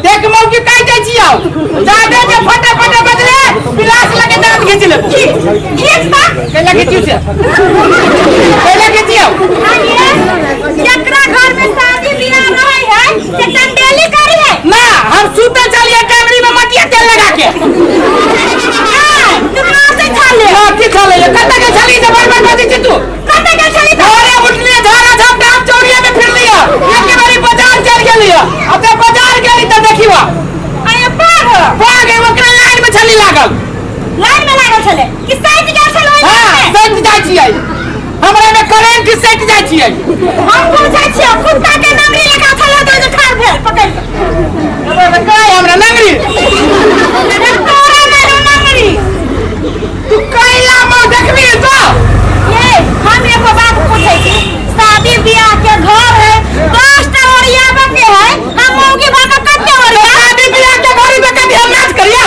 देख मौकी कहि दै छियौ जादे जे फटे फटे बजले पिलास लगे दांत घीच लेबो। घीच ता। कैला घीचियौ से? कैला घीचियौ? केकरा घर में शादी बियाह रहे है से चंडेली करी है? ना, हम सुतल चलिए टंगरी में मटिया तेल लगा के। तू नाचे छाले। की छाले? कत के छाली से बार बार बजै छी तू? कत के छाली? घरे उठलिए, झाड़ा झपटा हम चौरिया में फिर लिया, एक बारी बाजार चल गेलिए। अब जब बाजार गेली त देखियो अरे पाग पाग है, ओकरा लाइन में छली लागल। लाइन में लागल छले कि सैट गेल छले? हां, सैट जाइ छियै, हमरा में करेंट सैट जाइ छियै। हम पूछै छियै, कुत्ता के नंगरी लगा छले तो जे ठाड़ भेल पकड़ के? हमरा हमरा नंगरी? तोरा में हो नंगरी। तू कैला मौ देखबी तो। ये हम एगो बात पूछै छी, शादी बियाह के घर है, 10 टा ओरियाबे के है, हम मौगी भऽ के कते ओरिया? शादी बियाह के घर में कभी हम नाच करियो?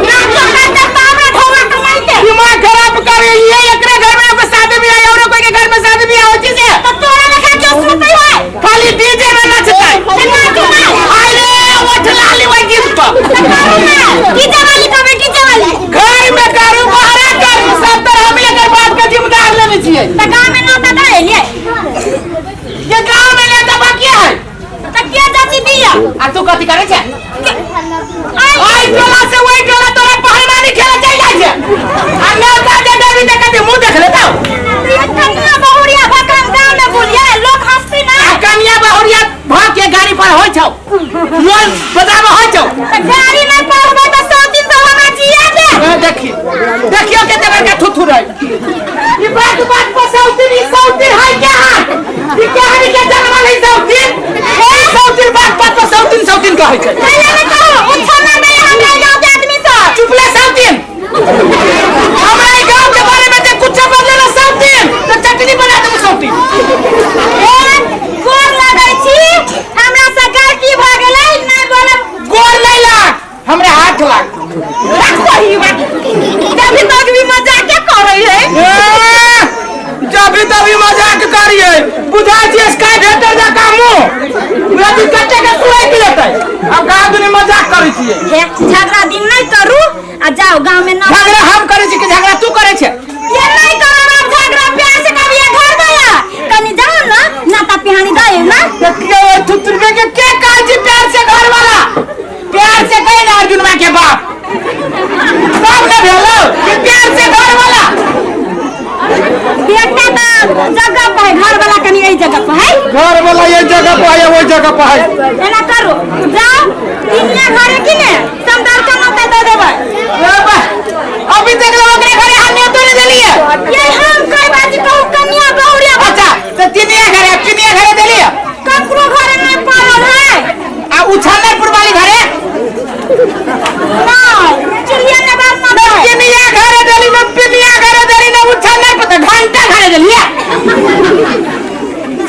नाचो करते तऽ हमरा ढौआ कमाइते। दिमाग खराब करे ये। एकरा घर में एगो शादी बियाह और कोई के घर में शादी बियाह होई छै तऽ तोरा लेखा क्यों सुतै है? खाली डीजे में नचतै। तऽ नाचू ना। अरे ओठ लाली ओहि गीत पर। तऽ करू ना, डीजे वाली कहबै, डीजे वाली। घर में करू, बाहर करू, सब तरह हम एकर बात के जिम्मेदार लेने छियै। तऽ गाँव में नौता दऽ एलियै? ये गांव में लेता बाकी है। तऽ के जाति दिया? आ तू कथी करे छै? आइ ओइ टोला से ओइ टोला तोरा पहलवानी खेले चल जाइ छै आ नेता जे देबी त कथी मुंह देख लेतौ? ये कनिया बहुरिया भऽ के हम गाँव में बोलियै, लोक हंसती ना? आ कनिया बहुरिया भ के गाड़ी पर होइ छौ, लोन बाजार में होइ छौ। तऽ गाड़ी नहि पढ़बै तऽ 100 दिन तऽ हमरा जिया दे। ए, देखी, देखियो केते बड़का थुथु रहे ई। बात बात पर सौतीन, ई सौतीन है क्या है? ई कहानी के जनमल है सौतीन, ए सौतीन बात बात पर सौतीन सौतीन कहै छै। पहिले नहि कहू, उछलना नहि हमरा गाँव के आदमी सब। चुप ले सौतीन। हमरा ई गांव के बारे में जे कुछ बदले ना सौतीन तो चटनी बना देबो सौतीन। ए, गोर लगै छी, हमरा से गलती भऽ गेलै, नहि बोलब। गोर नहीं लाग, हमरा हाथ लाग। सही बात, कभी तक भी मजाके करै है। ए, जब भी तभी मजाक करिए, बुझा छियै स्काई भेटर जा कामो यदि कते के सुराइक लेतै। अब गाँव दुनी मजाक करै छियै। हे, झगड़ा दिन नहि करू आ जाओ गाँव में ना। झगड़ा हम करै छी कि झगड़ा तू करै छै? ये नहीं करब आब झगड़ा, प्यार से कभी ये घर वाला कनी जाओ ना, नाता पिहानी दे ना। देखियो ओइ थुथुरबे के के कहै छी प्यार से घर वाला? प्यार से कहि ना अर्जुनवा के बाप तब ने भेलो कि प्यार से घर वाला। बेटा तऽ जगह पर है, घर वाला कनी एहि जगह पर है। घर वाला ये जगह पर है, वो जगह पर है। एना करू, जाओ तिनिया घरे की ने समदार का नौता दे देबै। ए बा, अभी तक लोग ओकरे घरे हम न्योतो नहीं देलिए। ये हम कई बाजी कहू, कनिया बहुरिया। अच्छा, तो तिनिया घरे, तिनिया घरे देलिए? ककरो घरे नहीं पड़ल है। आ उछालपुर वाली घरे? नहीं, चुल्हिया ने बात ना। न तिनिया घरे देली, न पिनिया घरे देली, न उछालपुर त घंटा घरे देलिए।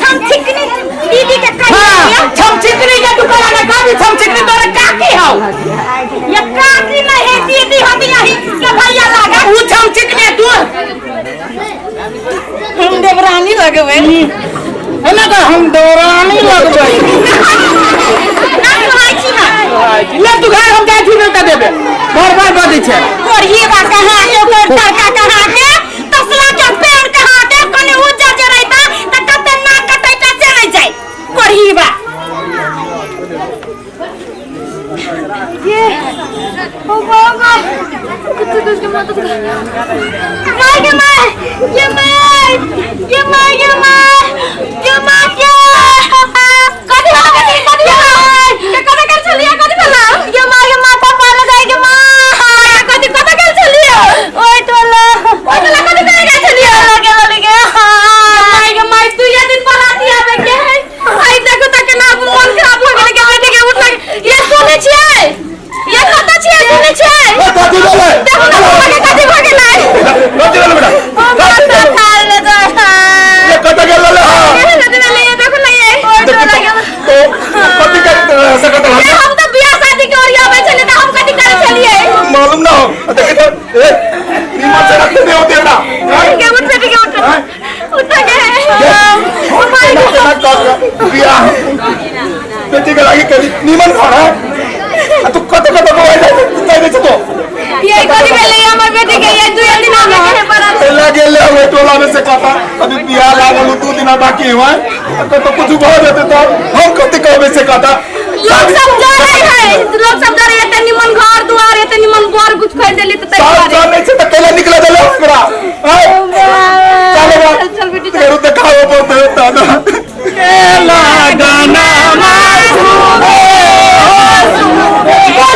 हम छिकनी दीदी के कही। हाँ, छमछिकनी के दुकान में कभी छमछिकनी तोरे काकी हौ। ये काकी नहीं है, दीदी हती यही के भैया लागा। उ छमछिकनी तू। हम देवरानी लगबै। एना कर, हम दौरानी लगबै। ना कहै छी हम। ले तू घर, हम जाइ छी नेता देबे, बार बार बजै छै। कोरही बा कहाँ के, ओकर तड़का कहाँ के, तसला के पेड़ कहाँ के, कनी उज्जर जे रहिता तऽ कते नाक कटैता से नहि जाय कोरही बा। ये ओ बाबा, कुत्ते तो उसके माथा से मार के मार, ये मार, ये मार, ये मार, ये मार के कथी भेलो? कथी कथी भेलो? के कथी कर छलियै? कथी भेलो? ये मार के माथा पर जाय के मार। कथी कथी कर छलियै? ओइ टोला, ओइ टोला कथी करे गेल छलियै? लगे लगे मार के मार। तू ये दिन पराती आबे के है। आई देखो त केना मन खराब हो गेल के बैठे के उठ लगे। ये सुनै छियै? ये कतऽ छियै? सुनै छियै? ए, कथी भेलै? देखो न बाबा के कथी भऽ गेलै। कथी भेलै बेटा? ओ माथा फाड़ ले जाय। ये कतऽ गेल रहलै हँ? ये नदी में ले, देखो न ये ओइ टोला गेल। तो कथी कर सकत ये हँ? हम तऽ बियाह शादी के ओरियाबै छलियै तऽ हम कथी करै छलियै? मालूम ना हो, देखी तो, ए नीमन से रखते नहीं होती बेटा। के उठ बेटी के, उठ उठ के। बियाह बेटी के लागी कभी नीमन घर है। दिना बाकी हुआ तो कुछ भऽ जेतै तऽ हम कथी कहबै से कहता। लोग सब जरै है, लोग सब जरै एते निमन घर दुआर, एते निमन बर कुछ खरीद देली त सब जानै छै तऽ कैला निकले देलौ एकरा? आँय? चलो बा। चल बेटी, चल। फेरो देखाबऽ पड़तै ओतऽ ने। लगन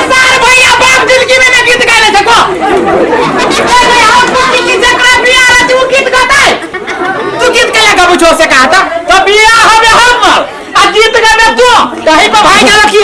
सार भैया बाप जिंदगी में ना गीत गाने सको। जकरा बियाह रहतै उ गीत गातै। तू गीत कैला गाबै छौ से कहा था तो बियाह हवे हमर आ गीत गाबे तू तही पर भाई गेल की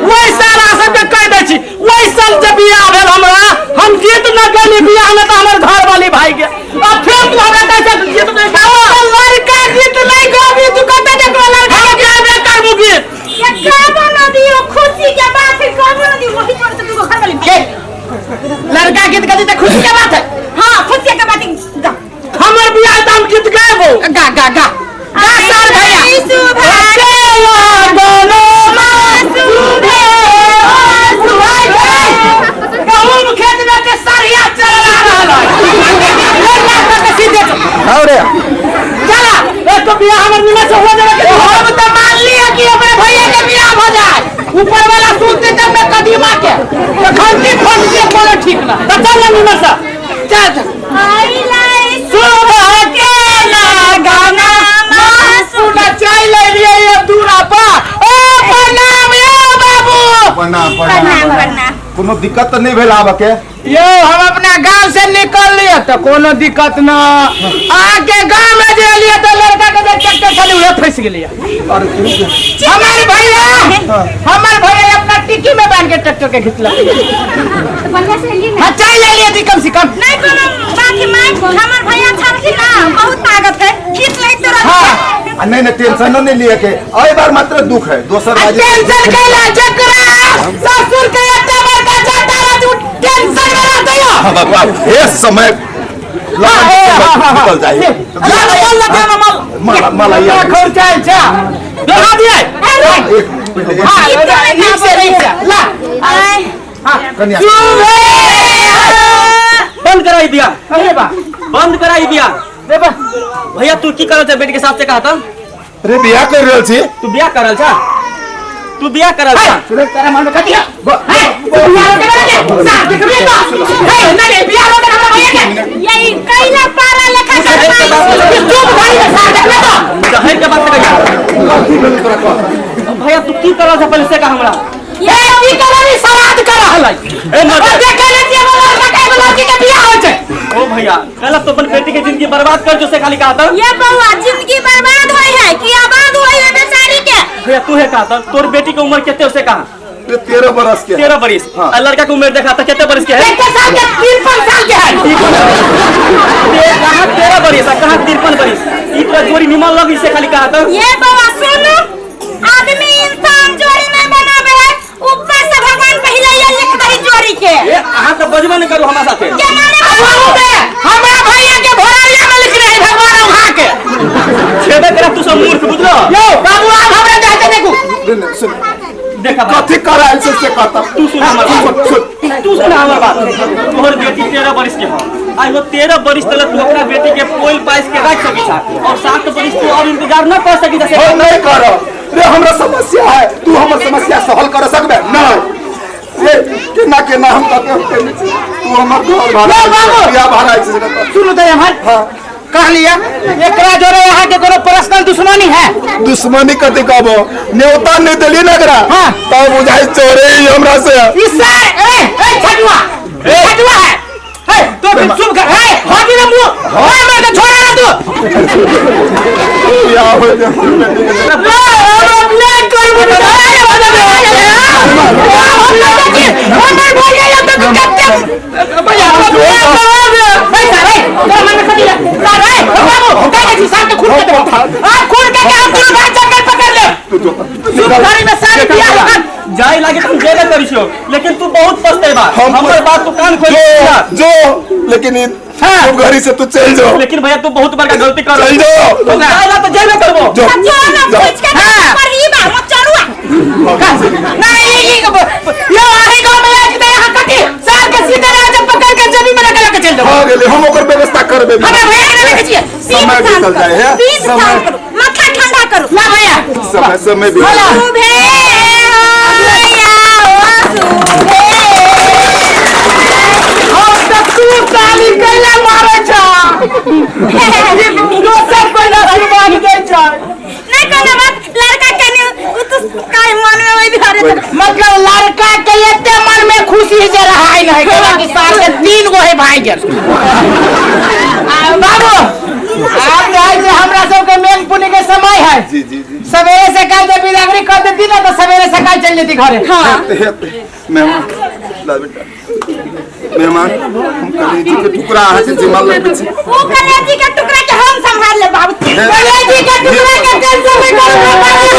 वही सारा सबके कह दै छी। वही साल जब बियाह भेल हमरा, हम गीत न गैली बियाह में तऽ हमर घर वाली भाई के। आ फेर तू हमरा कहै छै गीत नहीं गाबो। लड़का गीत नहीं गाबी, तू कतऽ देखबो लड़का? हम गाबे करबो गीत। ये गाबो न दियो, खुशी के बात है, गाबो न दियो, वही पर तू घर वाली के लड़का गीत गाती तऽ खुशी के बात है। हां, खुशी के बात है, गा। हमर बियाह तऽ हम गीत गाबो। गा गा गा गा साल भैया। गहूम खेत में के सरिया चल रहल है। लड़का के सीधे हाँ रे। चला एक तो बियाह हमर निमन से हो जावे के हम तो मान लिया कि अपने भैया के बियाह हो जाए। ऊपर वाला सुनते तब में कदीमा के तो खंती फोन के कोनो ठीक ना। तो चल ना निमन से, चल चल। आई लाई सुबह के लगाना मासूना चल लिए ये दूरा पा। ओ प्रणाम यो बाबू। प्रणाम। प्रणाम। प्रणाम। प्रणाम। कोनो दिक्कत तऽ नहि भेल आबऽ के? यो हम अपना गांव से निकल लिए तो कोनो दिक्कत न। आके गांव में जे लिए तो लड़का के जे ट्रैक्टर छली उहे फंस गेलिए। अरे हमार भैया, हमार भैया अपना टिक्की में बांध के ट्रैक्टर के घिचलक। तो बढ़िया से लिए ना। हां चल ले लिए थी कम से कम। नहीं कोनो बात है माई, हमर भैया छलखिन ना बहुत ताकत है, खींच ले तो रह। हाँ। आ नहीं नहीं टेंशनो नहीं लिए के, एहि बार मात्र दुख है, दोसर आ बार टेंशन कैला जकरा ससुर के एते बड़का जाता रहत उ टेंशन में रहतै यो। हाँ बाबा, हे समय हाँ, हे, हाँ, हाँ, निकल जाए। ला मल लगे ना मल। मला मला यार। खर्चा छै देखा दिए। एक पहिले एक। हां नीक से नीक से ला। आय कन्या। बंद कराई दिया। अरे बा बंद कराई दिया। रे बा भैया तू की करल छ बेटी के साथ से कहता? रे बियाह कर रहल छी। तू बियाह करल छ? तू बियाह करल छ? सुरे तारा मन में कथी है? हे, तू बियाह रोके ना के? साथ देखबे तो। हे, ना रे, बियाह रोके हमरा भैया के। यही कैला पारा लेखा कर माई। चुप भाई रे, साथ देखबे तो। जहर के बात कहिया। भैया तू की करल छ पहले से कह हमरा। ये की करल सवाद कर रहल है। ए मर्द। और देखे ले छी हमर लड़का के एगो लड़की के बियाह होय छै। ओ भैया कल तो अपन बेटी के जिंदगी बर्बाद कर जो से खाली कहता। ये बउआ जिंदगी बर्बाद होय है कि आबाद होय है बेचारी के? भैया तू है कहता तोर बेटी के उम्र केते से कहा? रे 13 बरस के। 13 बरिस। हाँ। आ लड़का के उम्र देखा था केते बरिस के है? केते साल के? 53 साल के है। कहाँ 13 बरिस आ कहाँ 53 बरिस? ई तोरा जोड़ी निमन लगी से खाली कहता। ये बउआ सुनो, आदमी इंसान जोड़ी नहीं बनावे है, ऊपर से भगवान पहले ये लिख दही जोड़ी के। ए अहाँ तो बजबे नहीं करू हमरा साथे। के माने अब बाबू के हमरा भैया के भोररिया में लिखने है भगवान उठा के। छेबे करे तू सब मूर्ख बुझलो। यो बाबू आप हमरा जाते देखू। रे नहीं, सुन। देखा बात। कथी करायल से से कहता? तू सुन हमर बात। सुन। तू सुन हमर बात। तोहर बेटी 13 बरिस के हो। आई हो 13 बरिस तक तू अपना बेटी के पोल पाइस के रख सकी छा और 7 बरिस तू और इंतजार न कर सकी जैसे। हम नहीं करब रे, हमरा समस्या है, तू हमर समस्या सहल कर सकबे नहीं। रे केना केना हम कहते हम केने छी, तू हमर घर भाड़ा यो बाबू। बियाह भाड़ा छै से कहता। सुनू तो हमर। हाँ। कह लिया एकरा जोरे यहाँ के कोनो पर्सनल दुश्मनी है? दुश्मनी कथी कहबो, न्योता नहीं देलिए ना एकरा। हाँ। तब बुझाई चोरे ही हमरा से। इससे ए ए छजुआ, छजुआ है। हे तो फिर चुप कर। हे हाथी ना मुंह। ओए मैं तो छोड़ा ना तू। बियाह हो जाए हमर बेटी के। लो हम अपने कर बुझ अरे बजा बजा हम लोग के हमर भैया या तो कत्ते भैया बियाह करवा दे। भाई साहब ए तोरा मन में कथी है? साहब ए बाबू का छी साहब के खून के देखो। आ खून के हम तोर भाई चक्कर पकड़ ले। तू जो चुप घड़ी में सारी बियाह होगा। जाय लागे तुम जेबे करी छियो, लेकिन तू बहुत पछतेबा। हम हमर बात तू कान खोल जो जो लेकिन ई हाँ। तुम घड़ी से तू चल जाओ। लेकिन भैया तू बहुत बड़का गलती कर चल जाओ। तू जाय ला तो जेबे करबो। जो जो ना जाओ। पूछ के हाँ। पर ई बा मत चलुआ। नहीं ये यो आही गांव में आज यहाँ कटी सार के सीधे राजा पकड़ के जमीन में रख के चल जाओ। देबो। भऽ गेलै, हम ओकर व्यवस्था करबै। हमरा भैया के देखै छियै। समय बीतल जाइ है। पीठ समय शांत करू, माथा ठंडा करू। ना भैया, समय समय बीतल। शुभे शुभे। हम तऽ तू ताली कैला मारै छ, दोसर कोई आशीर्वाद दै छै। नहीं कोनो बात, लड़का के नहीं उ तो काय मन में ओइ दुआरे तो मतलब लड़का के एते मन में खुशी जे रहाय नहीं, कहला कि साल के 3 गो है भाई गेल। बाबू आप जाए से हमरा सबके मेन पुण्य के समय है। जी जी जी। सवेरे से काल जब बिदागरी कर देती ना तो सवेरे से काल चल जेती घरे। हां। हेते हेते मेहमान ला बेटा, मेहमान हम कलेजी के टुकड़ा अहाँ के जिम्मा लगबै छी। वो कलेजी के टुकड़ा के हम संभाल ले बाबू। कलेजी के टुकड़ा के टेंशन नहीं करू बाबू।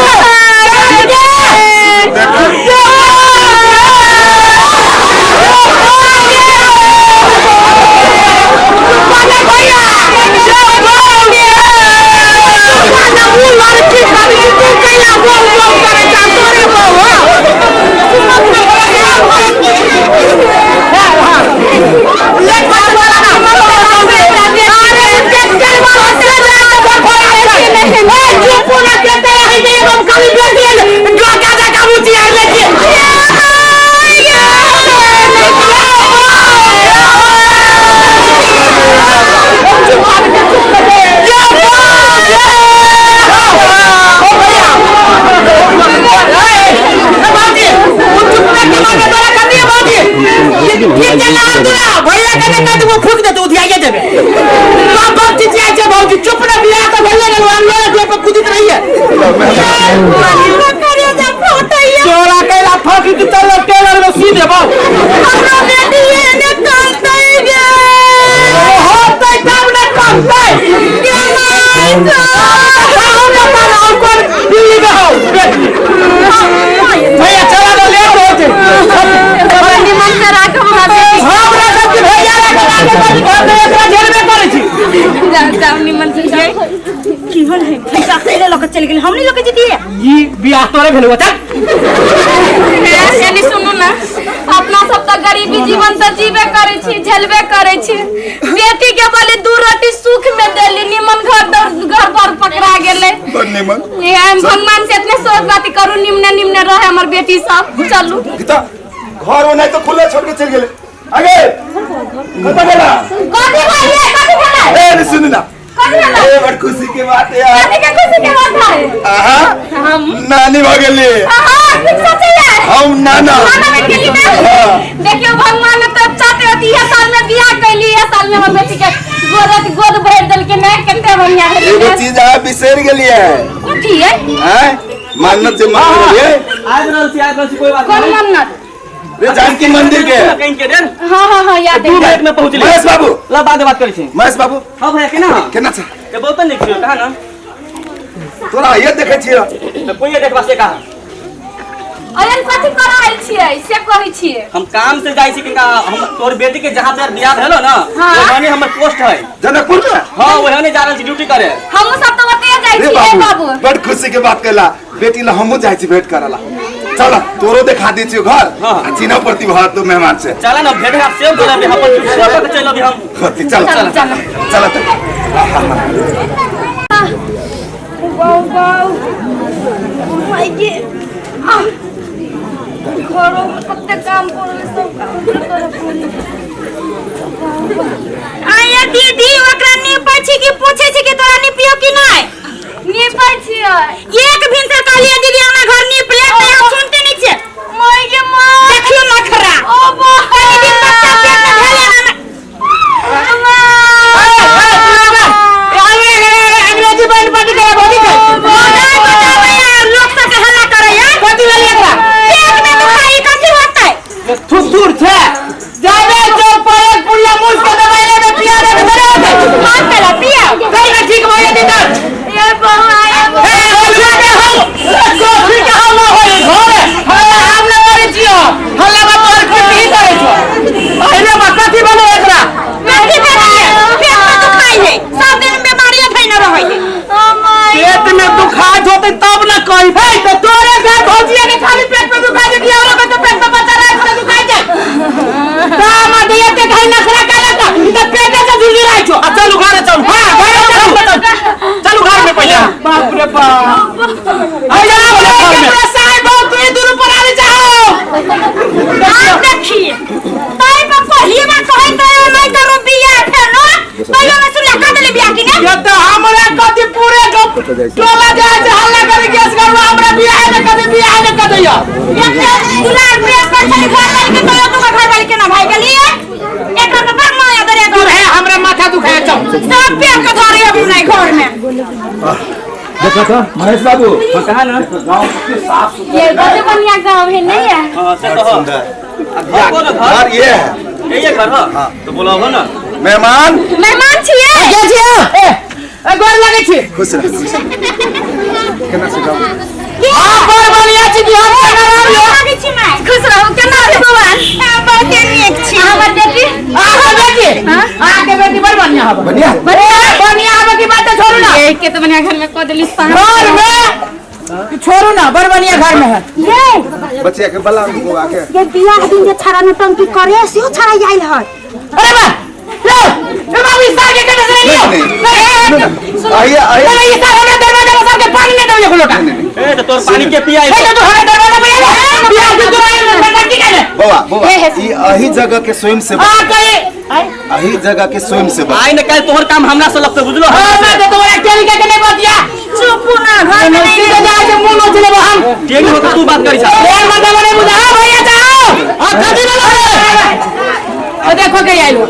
भैया के नहीं तू फूक दे, तू उधियाइए देबे। बाप बाप चिचिया छै भौजी, चुप ना, बियाह तो भइए गेल, हम लोग पर कुदित रही है। तोरा कैला फाकी के चल टेलर में सी देबो। हमरा बेटी एने कांदतै गे। होतै तब ने कांदतै। गे माय। और कौन दिल्ली में हो भैया, चला दो, लेट हो छै। निमन से राख हमरा बेटी। हम राखब कि भैया राखब? आगे कथी घर में एकरा झेलबे करै छी। जाओ जाओ, निमन से जाओ। की होल है पैसा खैले लके चल गेल, हमनी लके जतिए। ई बियाह तोरे भेल चल। यानी सुनू ना, अपना सब तो गरीबी जीवन तो जीवे करे छी, झेलबे करे छी। बेटी के बोले 2 रोटी सुख में देली, निमन घर दर घर पर पकड़ा गेले। बड़ निमन। ये हम भगवान से इतने सोच बात करू, निमने निमने रहे हमर बेटी सब। चलू। गीता घर ओनाहि तो खुला छोड़ के चल गेलै। आगे कतऽ गेला? कथी भेलै? कथी भेलै? ए नहीं सुन ना। कथी भेलै? ए बड़ खुशी के बात है यार। कथी के खुशी के बात है? आहा हम नानी भऽ गेली। हाँ, ठीक सोचैया। हम नाना। नाना बन गेली ना। हाँ। देखियो भगवान ने तो चाहते होती यह साल में बियाह कैली, यह साल में हमर बेटी के गोद गोद भर देलके ना, कते बढ़िया भेलै। एगो चीज अहाँ बिसरि गेलियै। कथी है? आँय मान्यत जे मान गेलियै। आबि रहल छी, आबि रहल छी, कोई बात कौन नहीं। मन्नत? रे जानकी मंदिर के। कहीं के देर हाँ हाँ हाँ, याद 2 है। मिनट में पहुंच ले। महेश बाबू। ला बाद में बात करै छी। महेश बाबू। हां भैया केना? केना छै? ते बहुत नीक छियो, कहा ना? तोरा ये देखै छियै। त कोई देखबा से कहा? अयन कथी करायल छियै से कहै छियै? हम काम से जाइ छी कि हम तोर बेटी के जहां पर बियाह भेलो ना, हाँ। ओहने हमर पोस्ट है जनकपुर में। हां, ओहने जा रहल छी ड्यूटी करे। हम सब तो ओतए जाइ रे छियै बाबू, बाबू। बड़ खुशी के बात कहला, बेटी ला हमहूँ जाइ छी भेंट करला। चल तोरो देखा दै छियो घर। हाँ। आ चिन्ह प्रति भात तो मेहमान से। चला ना भेंट घाट सेम बोला भी हम ड्यूटी से चल अभी हम। होती चल चल चल चल त। वाओ वाओ my गे, घरों में कते काम पड़ल, सब काम करे पड़ल। आया दीदी, ओकरा नीपै छी कि पूछै छी कि तोरा नीपियो कि नहि? नीपै छियै। एक भिनसर कहलियै दीदी हमरा घर नीप ले, तऽ अहाँ सुनते नहि छियै। माय गे माय, देखियौ नखरा। ओ बा, कनि दिन बच्चा पेट में भेलै ना। अंग्रेजी बैंड पार्टी करे भौजी के। नहीं बताबै, लोक सबके हल्ला करैया। कथी भेलै एकरा? पेट में दुखाई कथी होतै? थुथुर छै, जाबे चौक पर एक पुड़िया मुस के दवाई लेबे पिया देबे तोरे होतै। हाथ पेला पिया। तब ने ठीक भऽ जेतै दर्द। ये बहु आया। ए, ओकरा के हम गोभी के हम ना होई घर। कतऽ जाइ छै? टोला जाइ छै हल्ला करे गैस करवा हमरा बियाह ने कदे, बियाह ने कदे या। दुलार प्रेम कर छली घर वाली के, तो तोहर घर वाली केना भागि गेली? एकरा तऽ बड़ माया दरे। दूर है, हमरा माथा दुखाय चल। सब पेट के धरे अभी नहीं घर में। देखा था महेश बाबू। हाँ, कहा ना। गाँव के साफ सुथरा। ये बहुत बढ़िया गाँव है नहीं है? हाँ, से तो हो। सुंदर। आ घर को ना घर घर ये है। यही है घर। हाँ, तो बोला हो ना। मेहमान। मेहमान छियै। के छियै? ए ए, गोर लगै छी। खुश रह, खुश रह। केना से गाँव? हां, बड़ बढ़िया छी बिहार के नाम यो। लागै छी माय। खुश रहू। केना छी बौआ? हम बहुते नीक छी। हमर बेटी। अहाँ बेटी, अहाँ के बेटी बड़ बढ़िया हब। बढ़िया। बढ़िया हब की बात छोड़ू ना। ये के तो बढ़िया घर में कऽ देली। घर में छोड़ू ना, बड़ बढ़िया घर में है। ये बच्चा के बला बौआ के। ये बियाह दिन जे छड़ा नौटंकी करे सेहो छड़ा आयल है। अरे बा लो, ए बाबू, इस साल के कने से लियो। नहीं, नहीं। आइए आइए। अरे इस साल हमरा दरवाजा पर सबके पानी नहीं देबे लोटा। नहीं, नहीं। ए तो तोर पानी के पिया। ए तो हमरा दरवाजा पर आइले बियाह दिन तो आइले नौटंकी करे। बौआ बौआ, ई अही जगह के स्वयं सेवक। हां, कहे अही जगह के स्वयं सेवक। आई ने कल तोहर काम हमरा से लगते बुझलो। हां, मैं तो तोरा टेरी के नहीं बतिया। चुप ना, घर में नहीं। सीधे जाए के मुंह नोच लेबो हम। टेरी हो तो तू बात करी छा। यार मतलब नहीं बुझा। हां भैया जाओ। हां, कथी वाला है? ओ देखो के आइलो।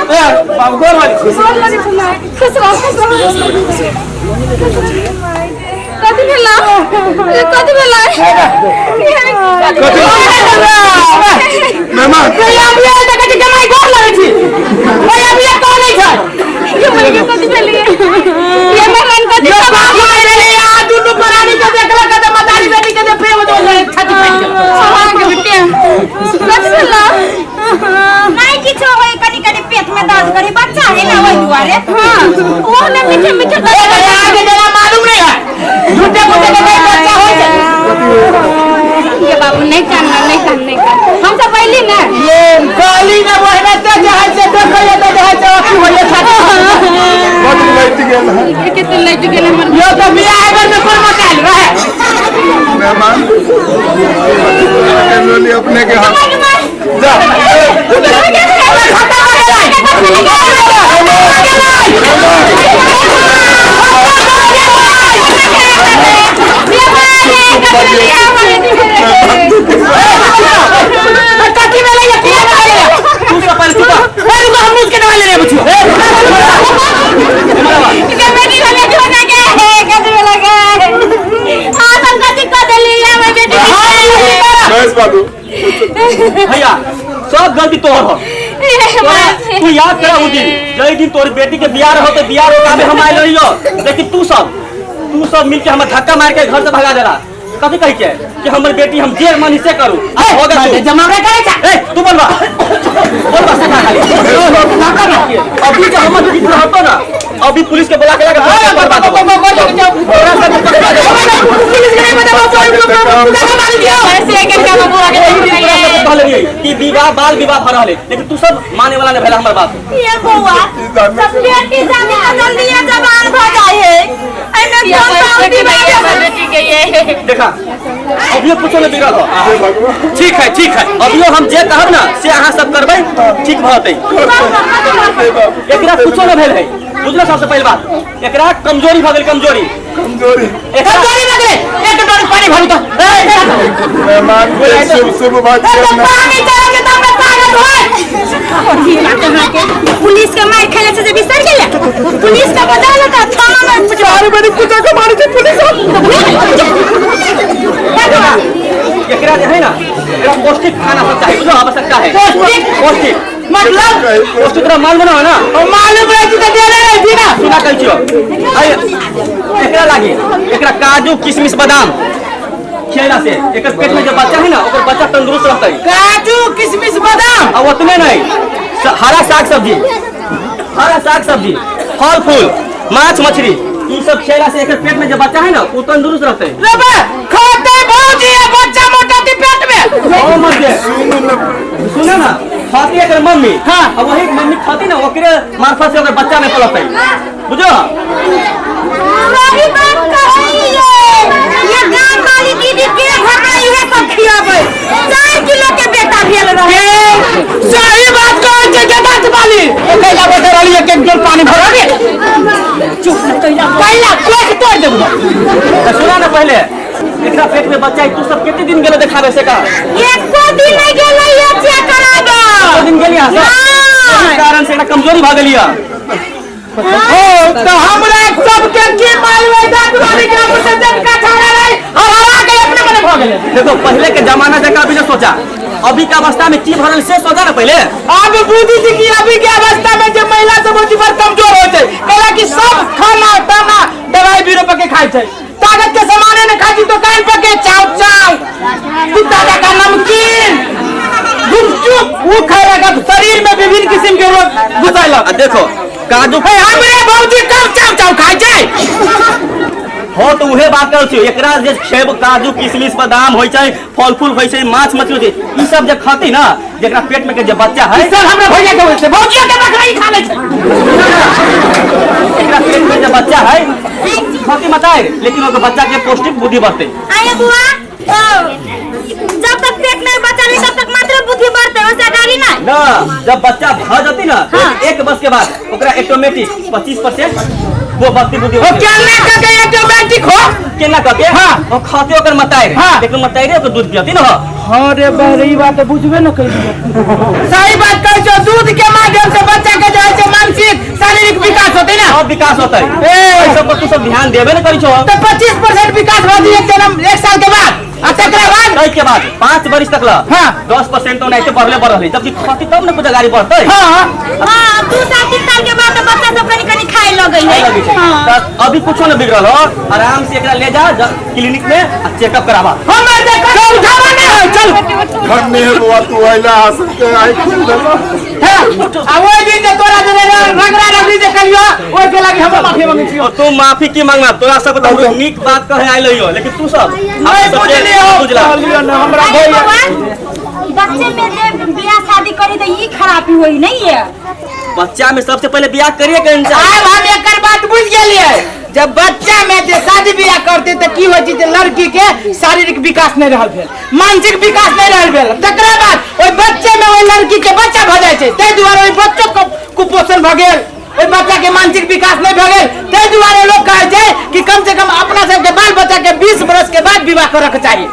ए बाबू, गोर वाली। खुश रहो, खुश रहो। कथी भेला? कथी भेला? कथी? मेहमान। भैया बियाह त कथी जमाई गोर लगै छी? भैया बियाह कह नहीं छै। ये मर के कथी भेली? ये मेहमान कथी? यो बाप माय रे, आ दुनु प्राणी के देखला के मदारी बेटी के प्रेम दो छाती फाटि गेल। हां के बेटे, कथी भेला? नहीं किछो होय, कनी कनी पेट में दर्द करे, बच्चा है ना ओइ दुआरे। हां, ओ ने मीठे मीठे। ए भैया, आगे जरा मालूम नहीं है, झूठे फूटे के कोई बच्चा होय छै। ये बाबू, नहीं कानना, नहीं कान, नहीं कान। हम सब पहली ना ये काली ना बहना ते जे है से देखैया त जे है से अथी होइए छाती। बड लाइट गेल है। के तो लाइट गेल हमर। यो तो बियाह घर में कोन मचाइल रहे। मेहमान के अपने के हाथ जा। खाता हो गेलै। कथी भेलै? ये किया भेलै? तू सब पहले चुप। ए रुको, हम मुझ के दवाई ले रहे बच्चों। महेश बाबू। भैया, सब गलती तोहर हो। तू याद करा उ दिन, जय दिन तोर बेटी के बियाह रहो तो बियाह रोकाबे हम आइल रहियो, लेकिन तू सब मिलके हमर धक्का मार के घर से भगा देला। कथी कहि के कि हमर बेटी, हम जे मन से करू। आ हो गया तू। जमावड़ा करे छा। ए तू बोलबा, बोलबा सका खाली। अभी जो हमर बीच रहतो ना, अभी पुलिस के बुला के लगा बर्बाद हो। तोरा सब पकड़ा दे। पुलिस के नहीं बताओ, तोरा सब कहले रहियै कि विवाह बाल विवाह भ रहले, लेकिन तू सब माने वाला नहीं भेला हमर बात। ये बौआ, सब बेटी जाने का जल्दी जवान भ जाए है। एने देखा, अभियो कुछो नहीं बिगड़ल हो। भगवान। ठीक है, ठीक है। अभियो हम जे कहब ना से अहाँ सब करबै, ठीक भऽ जेतै। एकरा कुछो नहि भेल है, बुझलो? सबसे पहिल बात, एकरा कमजोरी भऽ गेल, कमजोरी। कमजोरी। एकरा कमजोरी भऽ गेलै। एक डोरी पानी भरू तो। मेहमान के शुभ शुभ भाग्य। पानी चला के तब ताकत होय। पुलिस के मार खेले से जे बिसर गेले, पुलिस के बजा ले त थाना में पुछवा। अरे बड़ी कुत्ता के मारे छै पुलिस। एकरा जे है ना, एकरा पौष्टिक खाना सब चाही, बुझलो? आवश्यकता है। पौष्टिक? पौष्टिक। मतलब? पौष्टिक तोरा मालूम ना है ना? ओ मालूम रहे छी त देले रही छी ना। सुना, कहै छियो, एकरा लागी एकरा काजू, किशमिश, बादाम खियला से एकर पेट में जो बच्चा है ना, ओकर बच्चा तंदुरुस्त रहतै। काजू, किशमिश, बादाम। आ ओतने नहीं, हरा साग सब्जी, हरा साग सब्जी, फल फूल, माछ मछली, ई सब खियला से एकर पेट में जो बच्चा है ना, वो तंदुरुस्त रहतै। रे बा खाते भौजी ये बच्चा मोटा थी पेट में। ओ मत दे। सुनो ना, खाती एकर मम्मी। हाँ। अब वही मम्मी खाती ना, ओकरे मार्फत से ओकर बच्चा में पलतै, बुझो? सही बात कहलिए। ये गांव वाली दीदी के घर में इहे सब खियाबै, 4 किलो के बेटा भेल रहे। सही बात कहै छै के बात वाली। ओ कैला बैठल रहली, एक एक डोल पानी भरबी। चुप न कैला, कैला कोख तोड़ देबो। जेकरा पेट में बच्चा है तू सब कते दिन गेलो देखाबे से का? एको दिन नहीं गेलै ये चेक कराबे। एको दिन गेली अहाँ सब? नहि। एहि कारण से एकरा कमजोरी भऽ गेली है। ओ तो हमरा सबके की मालूम है दादू नानी के मुंह से जब का छाड़ा रहे हरा के अपने मने भ गेलै। देखो पहले के जमाना जका अभी न सोचा, अभी के अवस्था में की भरल से सोचा ना पहले। अब बुद्धि जी की अभी के अवस्था में जो महिला सब होती बड़ कमजोर होते, कहला कि सब खाना दाना दवाई बीरो पके खाइ छै, ताकत के सामाने ने खाइ छी, दुकान पके चाव चाव कुत्ता का नमकीन गुपचुप वो खाए लगा, शरीर में विभिन्न किस्म के रोग घुसैलक। आ देखो काजू हे हमरे भौजी कम चाव चाव खाइ छै। हो तो उहे बात करै छी, एकरा जे खेब काजू किशमिश बादाम होइ छै, फल फूल होइ छै, माछ मछली होइ छै, ई सब जे खती ना, जेकरा पेट में के जे बच्चा है, सर हमरा भैया के होइ छै, भौजी के बकरा ही खा लै छै। एकरा पेट में जे बच्चा है खती मत आए, लेकिन ओकर बच्चा के पौष्टिक बुद्धि बढ़ते। आये बुआ, जब तक पेट में बच्चा नहीं तब तक मात्र बुद्धि बढ़ते, वैसे गाड़ी ना ना। जब बच्चा भ जती ना, हाँ। एक वर्ष के बाद ओकरा ऑटोमेटिक 25% वो बढ़ती बुद्धि ओ होते। केना के के ऑटोमेटिक हो? केना कके? हाँ। ओ खाते ओकर मताई, हाँ। लेकिन मताई ओकर दूध पियती ना। हाँ रे बहरे, ई बात बुझबे न कइलियो। सही बात कहै छौ, दूध के माध्यम से बच्चा के जे होइ छै मानसिक शारीरिक विकास होते ना, सब विकास होते। ए। ए सब पर तू सब ध्यान देबे न करै छौ। तो 25% विकास भ जइए जन्म 1 साल के बाद, आ तकरा बाद ताहि के बाद 5 वर्ष तक ला हाँ। 10% तो ओनाहिते बढ़ले बढ़ल, जबकि खती तब ने कुछ गाड़ी बढ़तै। हाँ हाँ, 2 साल 3 साल के बाद तो बच्चा सब कनी कनी खाए लगै है। खाए लगै छै। हाँ। त अभी कुछो न बिगड़ल हो, आराम से एकरा ले जा क्लिनिक में आ चेकअप कराबा। हमर जे चल उठावा ना है, चल धन्य है बौआ तू अइला हसन के आई खुल देला। हे, आ ओइ दिन जे तोरा जे रगड़ा रगड़ी जे कलियो, ओइ के लागि हम माफी मांगै छियो। और तू माफी की मांगना, तोरा सब तो हम नीक बात कहे आइल हो, लेकिन तू सब नहीं बुझलियो, बुझला। कहलियो ना हमरा अरे भैया। बौआ, बच्चे में जे बियाह शादी करी तो ई खराबी होई नहीं है। बच्चा में सबसे पहले बियाह करिए के इंसान। आब हम एकर बात बुझ गेलियै, जब बच्चा में जे शादी बियाह करते त की होइ छै जे लड़की के शारीरिक विकास नहीं रहल भेल, मानसिक विकास नहीं रहल भेल, तकरा बाद ओहि बच्चे में ओहि लड़की के बच्चा भऽ जाइ छै, ताहि दुआरे ओहि बच्चो के कुपोषण भऽ गेल, ओहि बच्चा के मानसिक विकास नहीं भऽ गेल। ताहि दुआरे लोग कहै छै कि कम से कम अपना सबके बाल बच्चा के 20 वर्ष के बाद विवाह करऽ के चाही।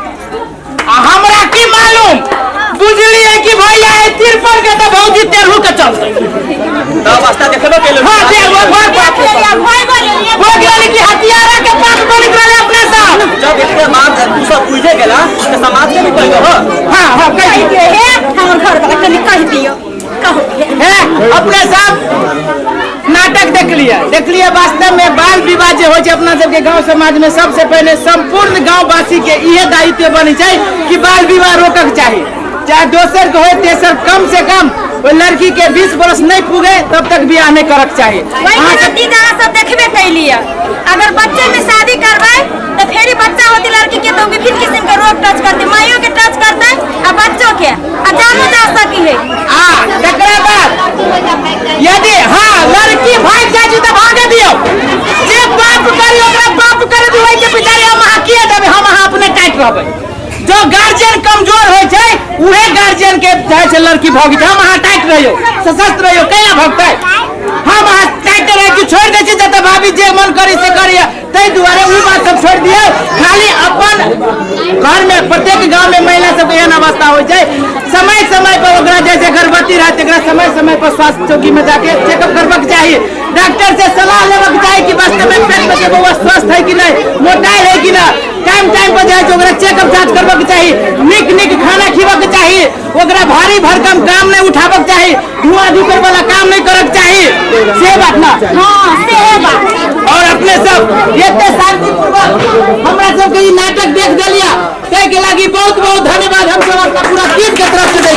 आ हमरा की मालूम बुझलियै कि भैया ए तिरपन के तऽ भौजी तेरहू के चलतै। तब अवस्था देखबे केलौ। हाँ, देख, वो भर देख लेलियै, भय गेलियै। हो गेल कि हथियारा के पास बनि गेलै अपने सब। जब एते बात तू सब बुझे गेला तऽ समाज के भी कहि दहो। हाँ हाँ कहि कहि दियौ हे, हमर घर वाला कनि कहि दियौ, कहू हे। अपने सब नाटक देखलिए, देखलिए वास्तव में बाल विवाह जे होइ छै अपना सबके गांव समाज में सबसे पहले संपूर्ण गांववासी के इहे दायित्व बनै छै कि बाल विवाह रोकक चाही, चाहे दोसर के होय तेसर, कम से कम ओहि लड़की के 20 वर्ष नहीं पुगे तब तक बियाह नहीं करक चाही। वही अहाँ सब गलती अहाँ सब देखबे कैलिए, अगर बच्चे में शादी करबै तो फेर बच्चा होती लड़की के तो विभिन्न किस्म के रोग टच करते, माइयो के टच करते आ बच्चों के, आ जानो जा सकी है। आ तकरा बाद यदि हाँ लड़की भाग जाइ छै तऽ भागे दियौ, जे पाप करी ओकरा पाप करे दियौ, ओहि के पिछाड़ी हम अहाँ किया देबै, हम अहाँ अपने टाइट रहबै। जो गार्जियन कमजोर होइ छै उहे गार्जियन के जाइ छै लड़की भगै छै, हम अहाँ टाइट रहियौ, सशस्त्र रहियौ, कैला भगतै? हम अहाँ टाइट रहै छी, छोड़ि दै छी जतऽ भाभी जे मन करी से करिए, ताहि दुआरे ओ बात सब छोड़ि दियौ। खाली अपन घर में प्रत्येक गांव में महिला सबके एहन अवस्था होइ छै, समय समय पर ओकरा जैसे गर्भवती रहत एकरा समय समय पर स्वास्थ्य चौकी में जाके चेकअप करबाक चाही, डॉक्टर से सलाह लेबाक चाही कि वास्तव में पेट में के बौआ स्वस्थ है कि नहीं, मोटाइल है कि नहीं, टाइम टाइम पर जाइ छै ओकरा चेकअप जांच करबाक चाही, नीक नीक खाना खिबाक चाही, ओकरा भारी भरकम काम नहीं उठाबक चाही, धुआं धुकर वाला काम नहीं करक चाही, से बात ना। हाँ से बात। और अपने सब एते शांतिपूर्वक हमरा सबके ई नाटक देख देलिया ताहि के लागी बहुत बहुत धन्यवाद हम सब अपना पूरा टीम के तरफ से दै।